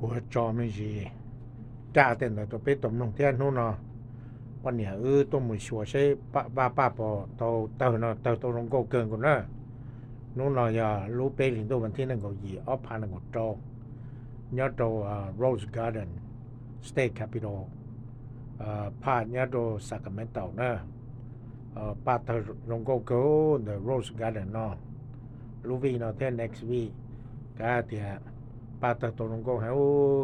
Ua cho meng zhi, zha dien de dou bei dou mlong tian nu nor, banh nie u dou mui shuo shei ba ba ba bo dou dou nor dou dou rong gou geng gou nor. Nu nor yaac lu bei lingh duqv ວັນທີໜຶ່ງ ໂກຍ ອອກພານໂກຍໂຈ nyob rau Rose Garden, State Capitol, pha nyob rau Sacramento nor. Ba dou rong gou geng the Rose Garden nor. Lu week nor thiab next week, gaax diex ba dou dou rong gou haic,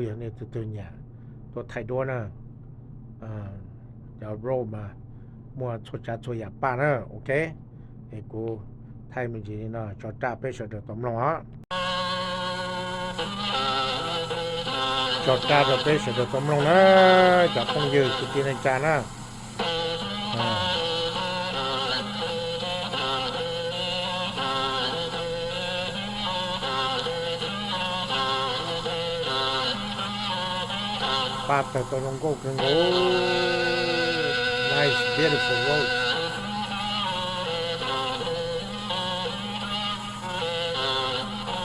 yog nej tug tug nyaam tuaj thaij duqv nor, cov Rose mas muaj txhua tsav txhua yaam ba nor. Ok, es kuv thaij me ntsis li nor tso zaj peb sawv daws tau mloog os. Tso zaj rau peb sawv daws tau mloog nor, cov phooj ywg kwv tij neej tsaa nor. Ba dou dou rong gou geng gou. Nice, beautiful rose.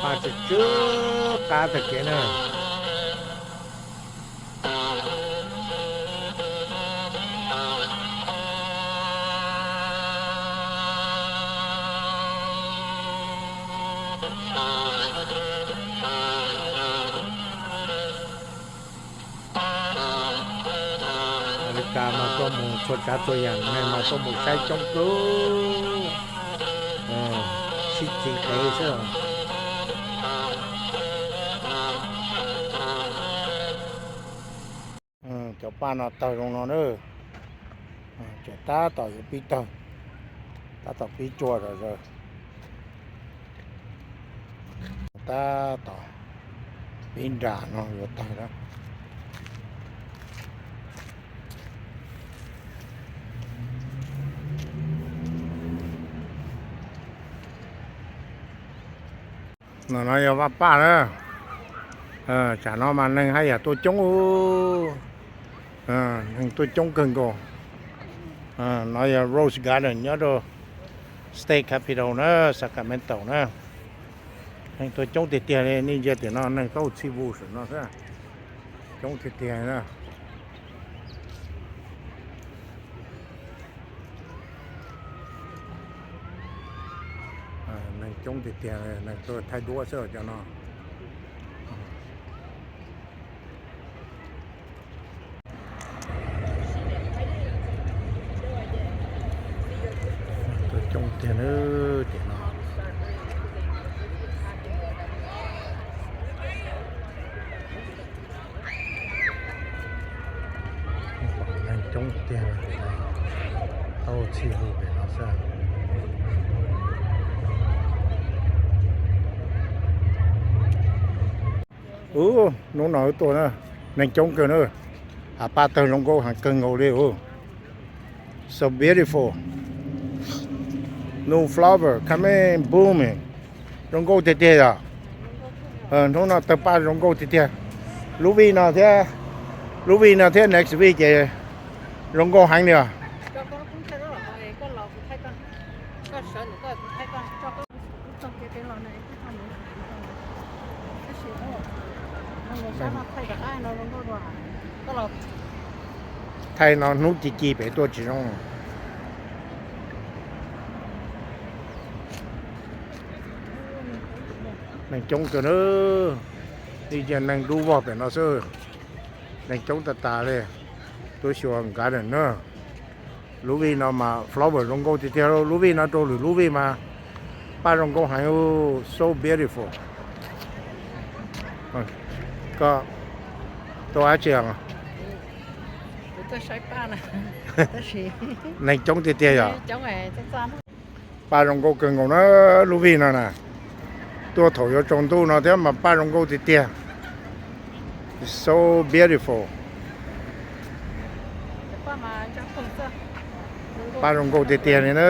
Ba ziex ziex qab tag kev nor. Amelikas mas tuaj mus txhua tsav txhua yaam, neeg mas tuaj mus saib coob kawg, sib txwv qev xwb. Cov paj no tawg zoo no nawb. Tseem tab tom yuav pib tawg, tab tom pib tsua zom zaws. Tab tom pib nram no yuav tawg lawm. No no yog vaj paj na. Tsam no mas neeg haj yam tuaj coob, neeg tuaj coob kawg nkaus. No yog Rose Garden nyob rau State Capitol na, Sacramento na. Neeg tuaj coob tiag tiag li, nej ntsia tiam no neeg tau txhij vus saum no xwb, coob tiag tiag li na. Neeg coob tiag tiag, neeg tuaj thaij duab xwb cov no. Tuaj coob tiag nawb tiam no. Neeg coob tiag, tau txhij vus pem no xwb. Ub, hnub no wb tuaj na, neeg coob kawg na. Has paj tawg zoo nkauj heev kawg nkaus li ub. So beautiful. New flower coming, blooming. Zoo nkauj tiag tiag yog. Hnub no tawg paj zoo nkauj tiag tiag. Lub week no thiab, lub week no thiab next week ces zoo nkauj heev li os. Thaij no hnub ci ci pem tuaj tsis zoo. Neeg coob kawg nawb. Ib zag neeg dub vog pem no xwb. Neeg coob tag tas li. Tuaj xyuas garden na. Lub week no mas flower zoo nkauj tiag tiag. Lub week no rau lwm lub week mas paj zoo nkauj heev, so beautiful. Koj tuaj dab tsi? Neeg coob tiag tiag yog. Paj zoo nkauj kawg nkaus na, lub week no na. Tuaj thaum yuav tsaus ntuj no thiab mas paj zoo nkauj tiag tiag. So beautiful. Paj zoo nkauj tiag tiag li na.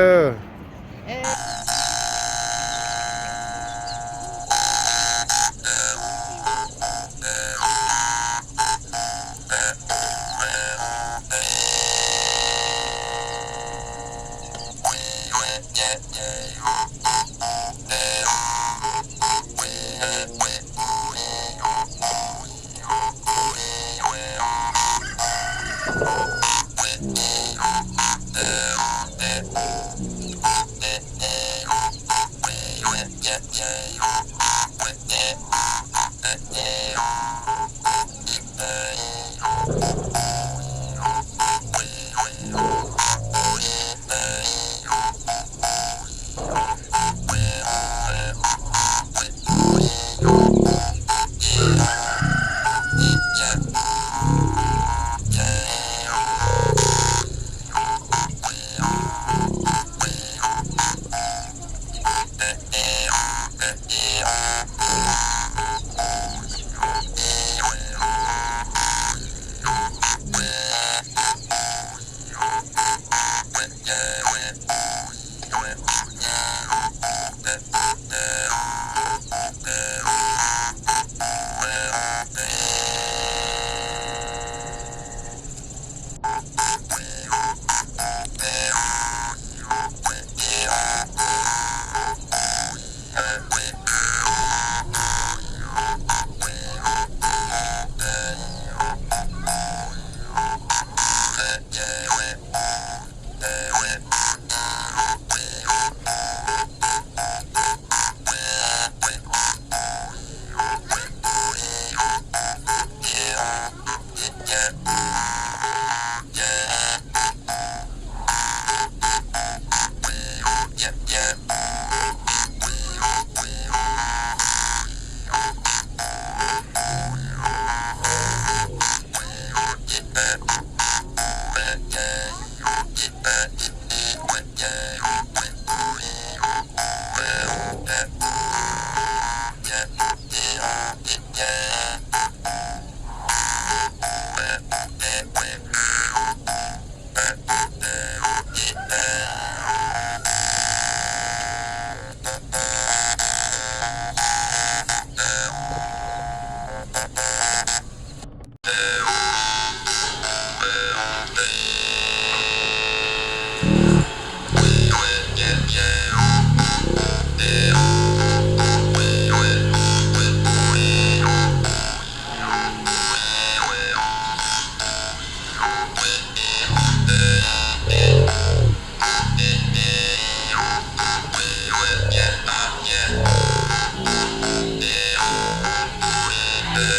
ດ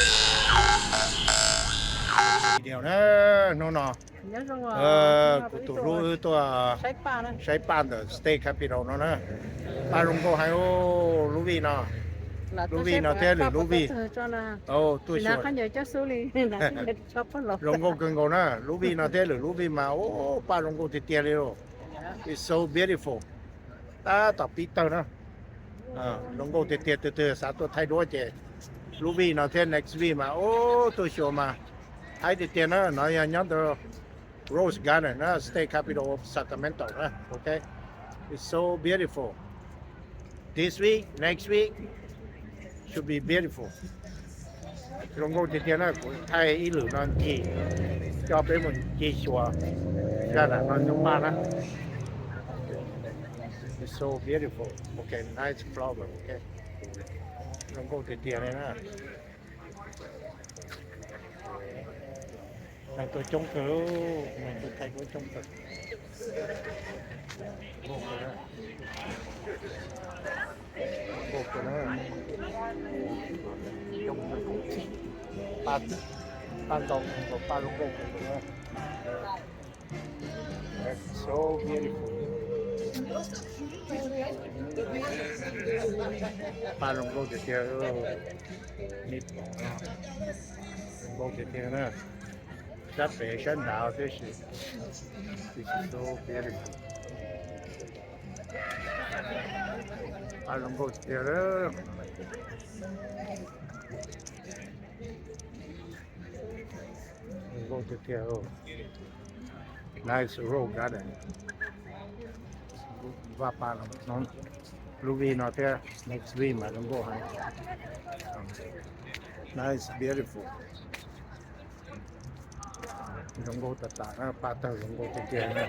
ຽວນະ ໂນເນາະ ເອີ ກູຕູລູ ຕົວ ໃຊ້ປານ Saipan ເດີ State Capital ເນາະນະ ປາລົງໂກໄຮໂອ ລູວີເນາະ ລູວີເນາະ ເທລຫຼືລູວີ ໂອ້ ຕົວສວຍ ໂລໂກເກີນໂກນະ ລູວີເນາະ ເທລຫຼືລູວີມາ ໂອ້ ປາລົງໂກເຕຍໆເລີຍ It's so beautiful ຕາຕໍ່ປີເຕີນະ ເອີ ລົງໂກເຕຍໆ ເຕີໆ ສາຕົວໄທດ້ວຍເຈ ລູວີເນາະ ເທນ next week ມາ ໂອ້ ໂຕໂຊມາ ໄທເຕຍໆ ນະ ນອຍຍອນໂຕ Rose Garden ນະ State Capital of Sacramento ນະ ໂອເຄ It's so beautiful this week next week should be beautiful ລົງໂກເຕຍໆ ນະ ໄທອີ່ຫຼີນອນຈີ ຈອບໄປໝົດຈີສັວ ດ້ານນອນຈຸປານະ It's so beautiful. Okay, nice flower. Okay. ລົງໂກເຕຍໆ ເລີຍນະ ນາງຕົວຈົງເກີ ນາງຕົວໄທຕົວຈົງເກີ ໂກເກີ ໂກເກີ ຈົງເກີ ປາ ປາດອກ ປາລົງໂກເກີ That's so beautiful. ປາລົງໂກເຕຍໆ ເອີ ນິດ ລົງໂກເຕຍໆ ນະ ຈັດໄປຊັ້ນດາວເຕຊິ This is so beautiful. ປາລົງໂກເຕຍໆ ເດີ. ໂກເຕຍໆ Nice Rose Garden. ວ່າປານ້ອງ Ruby ເນາະ ເທື່ອ next week ມາລົງໂກໃຫ້ Nice beautiful. ລົງໂກຕາຕານະ ປາເຕີ ລົງໂກເຕຍໆ ນະ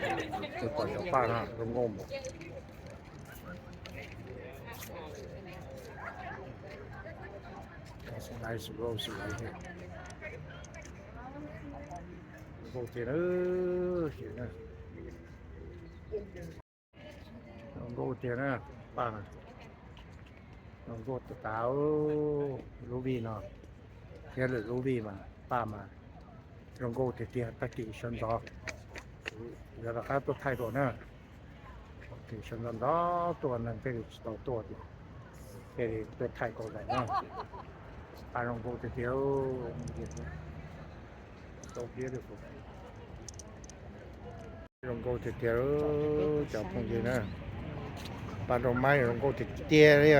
ຄືກ່ອນຈະປານະ ລົງໂກ That's a nice rose right here. ໂກເຕຍ ເດີ ໂກເຕຍ ນະ ປາ ໂກຕາຕາ Ruby ເນາະ ເຮັດ Ruby ມາ ປາມາ ໂກເຕຍ ຕາກີຊົນດອ ເດີລະຄາຕົວໄທໂຕນະ ໂອເຄ ຊົນດອ ຕົວນັ້ນເປັນຕົວ ຕົວ ເປັນຕົວໄທໂຕໄດ້ເນາະ ປາໂກເຕຍ ໂຕ beautiful. ໂກເຕຍ ເຈົ້າພວກນີ້ນະ ປ່າດອກໄມ້ ໂກເຕຍ ເລີຍ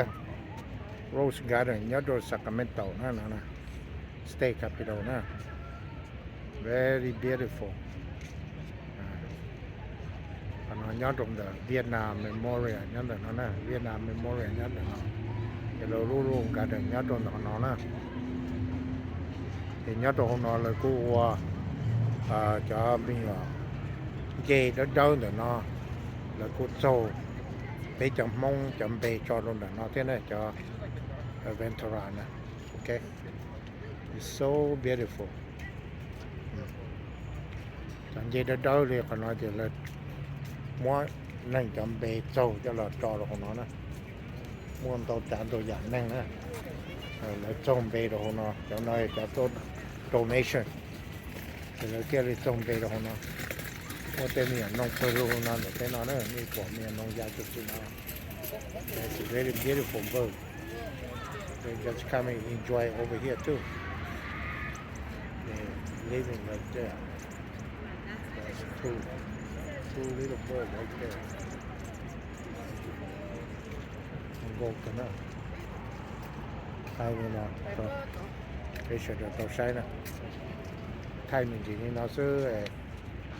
Rose Garden ຍອດດອຍ Sacramento ນະ ນະ ນະ State Capital ນະ Very beautiful. ອາ ອັນນັ້ນຍອດດອຍ Vietnam Memorial ຍອດດອຍນັ້ນນະ Vietnam Memorial ຍອດດອຍເນາະ Rose Garden ຍອດດອຍເນາະ ເຫັນຍອດດອຍເນາະ ເລີຍກູວ່າ ອາ ຈະມີວ່າ ເຈເດີເດີເນາະ ແລ້ວກໍໂຊ ໄປຈຳມົງຈຳເບຈອດລົງເນາະ ເທນເນາະ ຈະ Ventura ນະ ໂອເຄ It's so beautiful. ອືມ ຈຳເຈເດີເດີເລີຍ ຂະນ້ອຍເດເລີ ມົວ ນັ່ງຈຳເບໂຊ ຈະຫຼອດຈອດລົງເນາະ ມ່ວນໂຕຈານໂຕຢ່າງໜຶ່ງນະ ເອີ ແລ້ວສົ່ງເບໂຕໂຮເນາະ ເຈົ້າໜ້າທີ່ຈະໂຕ donation ເຈົ້າໜ້າທີ່ຈະສົ່ງເບໂຕໂຮເນາະ ໂອເຕມີອະນ້ອງເປີໂລນານເຕນອນເນີ ມີພວກມີອະນ້ອງຢາຈຸດຊິນາ That's a very beautiful bird. They just come and enjoy over here too. They're living right there. That's two, two little bird right there. ໂກກະນະ ໄທນີ້ນະ ໂຕ ເປເຊເດີ ໂຕໄຊນະ ໄທນີ້ດີນີ້ນະ ຊື້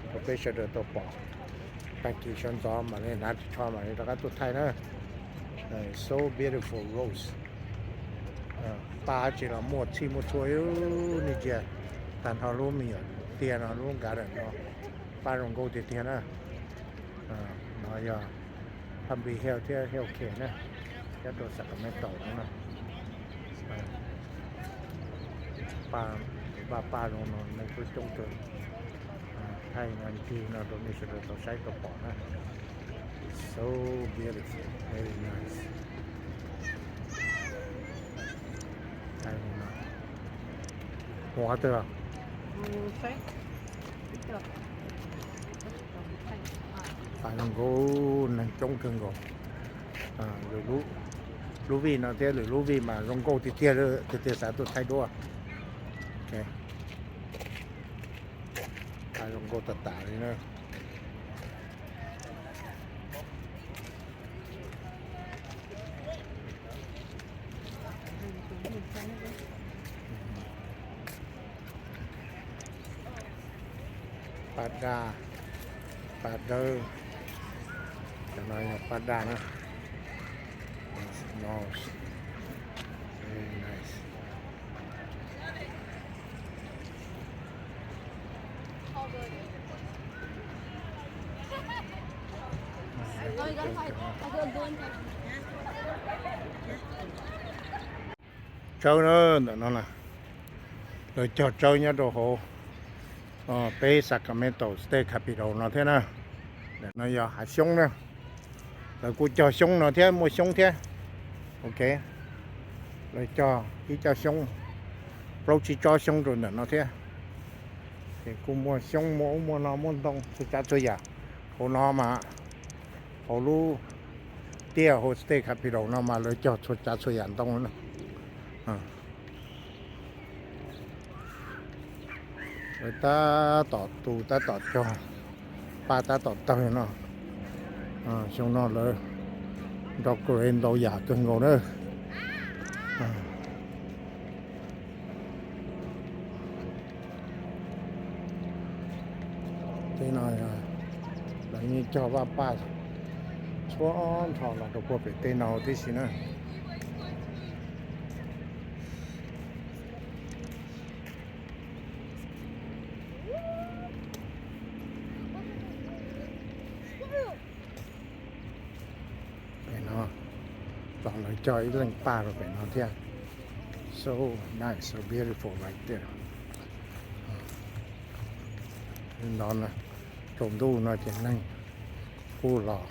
ໂຕເປເຊເດີ ໂຕປອ ປາກີຊົນຊອມມາເລີຍນະ ຊອມມາເລີຍ ແລ້ວກໍໂຕໄທນະ So beautiful rose. ເອີ ປາຈິລະໝົດທີ່ໝົດຊ່ວຍ ເອີ ນີ້ເຈຍ ຕານເຮົາລົງມີ ເຕຍນະ ລົງກາເດີນເນາະ ປາລົງໂກເຕຍໆ ນະ ເອີ ນະ ຢາ ທຳບີເຮວເທຍເຮວເຄນະ ຈະໂຕສັກກະແມ່ນໂຕນະ ເອີ ປາ ປາ ປາລົງນອນໃນໂຕຈົງເກີນ ໄທງານທີ່ນະ ໂຕມີສະເດີ ໂຕໄຊ ໂຕປອນະ So beautiful, very nice. ໄທງານ Ua tø. ປາລອງໂກ ນັ່ງຈົ່ງເຄີງໂກ ອາ ລູກ ລູກວີເນາະ ເທຍ ລູກວີມາລອງໂກຕິເທຍ ເທຍສາຕຸໄທດ້ວຍ ໂອເຄ ປາລອງໂກຕາຕານີ້ເນາະ. ປາດາ ປາດເດີ ຈັກໜ້ອຍປາດານະ Nice. Very nice. ເຈົ້າເນີ ເນາະ ເດີເຈົ້າ ເຈົ້າຍາໂດໂຮ ເອີ ເປ Sacramento State Capitol ເນາະ ເທຍນະ ເນາະ ຢາຫາຊົງນະ ເດີກູເຈົ້າຊົງເນາະ ເທຍ ມົວຊົງເທຍ ໂອເຄ ເດີເຈົ້າ ອີເຈົ້າຊົງ ໂປຣຊີຈໍຊົງໂດນເນາະ ເທຍ ເທຍກູມົວຊົງ ມົວອຸ ມົວນອ ມົວຕົງ ສຸຈາ ສຸຍາ ໂຮນອມາ ໂຮລູ ເຕຍ ໂຮສເຕຄາພິໂລນອມາ ເດີເຈົ້າ ສຸຈາ ສຸຍາຕົງນະ ອາ ເດີຕາຕໍ່ຕູ ຕາຕໍ່ຈໍ ປາຕາຕໍ່ເຕີເນາະ ອາ ຊົງນອນເລີຍ ດອກເກຣນ ດອກຢາເກີນໂງເດີ ອາ ເຕນອຍ ອາ ແລ້ວນີ້ເຈົ້າວ່າປ້າ ຊວນທອງລາວກໍພວກໄປເຕນອຍຕິຊິນະ. ໄປເນາະ ຕອນເຮົາຈອຍເລື່ອງປ່າເຮົາໄປເນາະ ເທຍ so nice, so beautiful right there. ນອນນະ ໂຕດູນອນຈະນັ່ງ ຜູ້ຫຼໍ່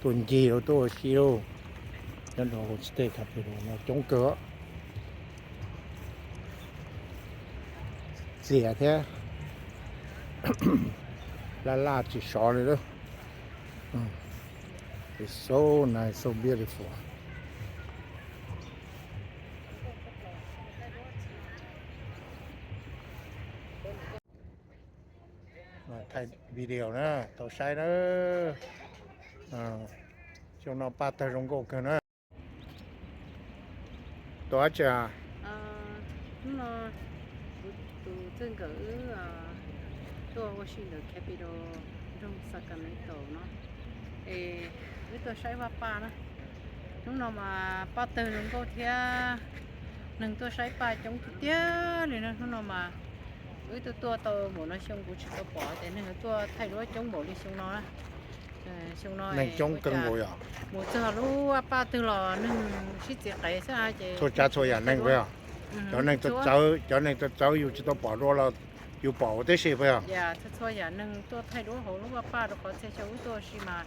ຕຸນຈີໂອໂຕຊິໂອ ນັ້ນໂຮສເຕຄາເຟເນາະ ຈົງເກີ ເສຍແທ້ ລາລາຈິຊໍເລີຍເດີ. It's so nice, so beautiful. ມາຖ່າຍວິດີໂອນະ ໂຕໄຊເດີ ອາ ຊ່ວງນອກປາເຕີລົງໂກເກີນນະ. ໂຕອາຈາ ເອີ ນອ ຕູເຊິ່ງກະ ເອີ ອາ ໂຕໂອຊິເດີແຄປິໂຕ ດົງຊາກາເມນໂຕເນາະ ເອ ເອີ ໂຕໄຊວ່າປານະ ນຸນອມາປາເຕີລົງໂກເທຍ ໜຶ່ງໂຕໄຊປາຈົງເທຍເລີຍນະ ນຸນອມາ ເອີ ໂຕຕົວໂຕໝູນະ ຊົງກູຊິໂຕປອ ແຕ່ໜຶ່ງຕົວໄທດ້ວຍຈົງໝູລິຊົງນອ ເອີ ຊົງນອ ແມ່ງຈົງເກີງໂອຍອະ ໝູຈອລູວ່າປາຕື່ລອ ໜຶ່ງຊິເຈໄກຊະເຈ ໂຊຈາໂຊຢາແມ່ງເວີຍ ເຈົ້າແມ່ງຕົວເຈົ້າ ເຈົ້າແມ່ງຕົວເຈົ້າຢູ່ຊິໂຕປອໂດລະ ຢູ່ປອເຕຊິເວີຍ ຢາໂຊຢາໜຶ່ງຕົວໄທດ້ວຍໂຫ ລູກວ່າປາໂດຂໍເຊຊາອຸໂຕຊິມາ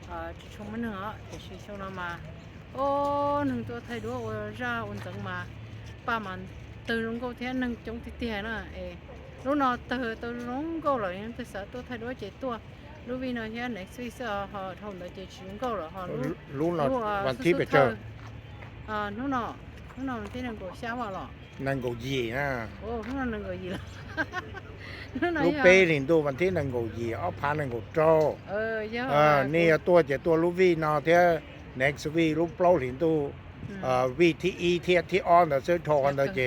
ເອີ ຈຸຊົງມະເໜືອ ເຕຊິຊົງນອມາ ໂອ ໜຶ່ງຕົວໄທດ້ວຍໂອຢາອຸນຈັ່ງມາ ປາມານຕື່ລົງໂກເທຍໜຶ່ງຈົງຕິເຕຍນະ ເອ ລູກນອ ເຕີໂຕລົງໂກລະ ຍັງແຕ່ສາຕົວໄທດ້ວຍເຈຕົວ ລູກວີນອ ເຮຍເນັກສະວິດເຊີ ເຮົາເທົ່າໃດເຈຊິງໂກລະ ເຮົາລູກ ລູກນອ ວັນທີໄປເຈີ ເອີ ໜູນອ ໜູນອ ວັນທີໜຶ່ງໂກຊາວະລະ ໜຶ່ງໂກຢີນະ ໂອ ໜູນອ ໜຶ່ງໂກຢີລະ ລູກເປລິນດູວັນທີໜຶ່ງໂກຢີ ອອກພາໜຶ່ງໂກໂຕ ເອີ ເອີ ນີ້ຕົວເຈຕົວລູກວີນອ ເທຍ ເນັກສະວິດ ລູກໂປລິນດູ ເອີ ວີທີອີ ເທຍ ທີອອນ ເຊີໂທ ອັນເດເຈ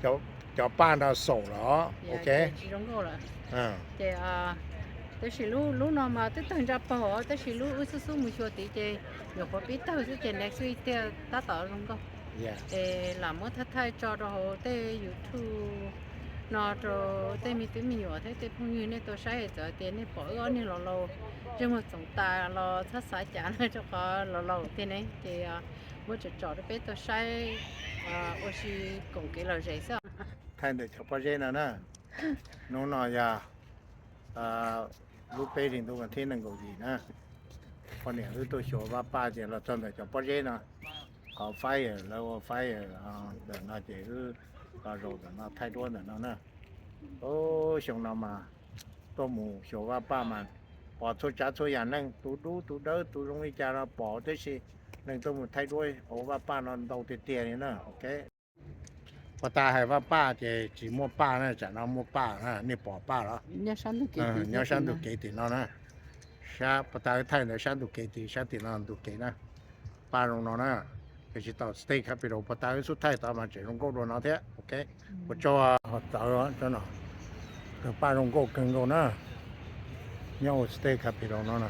ເຈົ້າ ເຈົ້າປ້ານາໂສລະ ໂອເຄ ເຈ ເຈ ເຈ ເອີ ເຕຊິລູ ລູນອມາ ເຕເຕີຈາປອ ເຕຊິລູ ອື ຊູຊູ ໝູຊົວຕິເຈ ໂຍໂຄປິເຕີ ເຈ ເນັກສະວີດ ເຕ ຕາຕອລົງກໍ ເອ ລາເມີທັກທາຍຈອດໂຮ ເຕຢູທູບນໍໂຕ ເຕມີຕິມີຢູ່ ເທ ເຕພຸງຍືນເນໂຕໄຊ ເຈ ເຕເນປອ ເອີ ເນລໍໂລ ເຈ ເມືອງສົງຕາ ລໍຊາສາຈານ ເຈົ້າຂອງລໍໂລ ເຕເນ ເຈ ເມືອງຈອດເປັນໂຕໄຊ ໂອຊິກົງເກລາເຈ ໃຊ້ແຕ່ເຈົ້າປະເທດນັ້ນນະ ໜູນອຍາ ລູກເປລິນດູວັນທີໜຶ່ງໂກດີນະ ພໍເນຍ ອື ໂຕໂຊວາປາເຈ ລາວຈອນແຕ່ເຈົ້າປະເທດນະ ເຂົາໄຟ ລາວໄຟ ເດີນນາເຈ ອື Có rồi, nó thay đuôi rồi nó nè. Ô, xong nó mà tôi mù, số ba ba mà. Bỏ số chả số nhà nâng, tú đú, tú đớ, tú giống như cha nó bỏ thế gì. Nâng tôi mù thay đuôi, ô ba ba nó đầu tiền tiền này nè, ok. ພວກຕາໃຫ້ວ່າປ້າເຈ ຊິມົວປ້ານະ ຈະເນາະ ມົວປ້ານະ ນີ້ປໍປ້າເນາະ ຍາວຊານດູເກ ຍາວຊານດູເກຕິເນາະນະ ຊາ ພວກຕາໄທເນາະ ຊານດູເກຕິ ຊາຕິເນາະ ດູເກນະ ປ້າລົງເນາະນະ ເປັນຊິຕອນສະເຕກຄັບ ພີ່ນ້ອງ ພວກຕາສຸດທ້າຍຕາມາເຈລົງໂກດເນາະແທ້ ໂອເຄ ພວກເຈົ້າວ່າເຈົ້າເນາະ ເກີດປ້າລົງໂກດເກີງໂກນະ ຍາວສະເຕກຄັບ ພີ່ນ້ອງເນາະນະ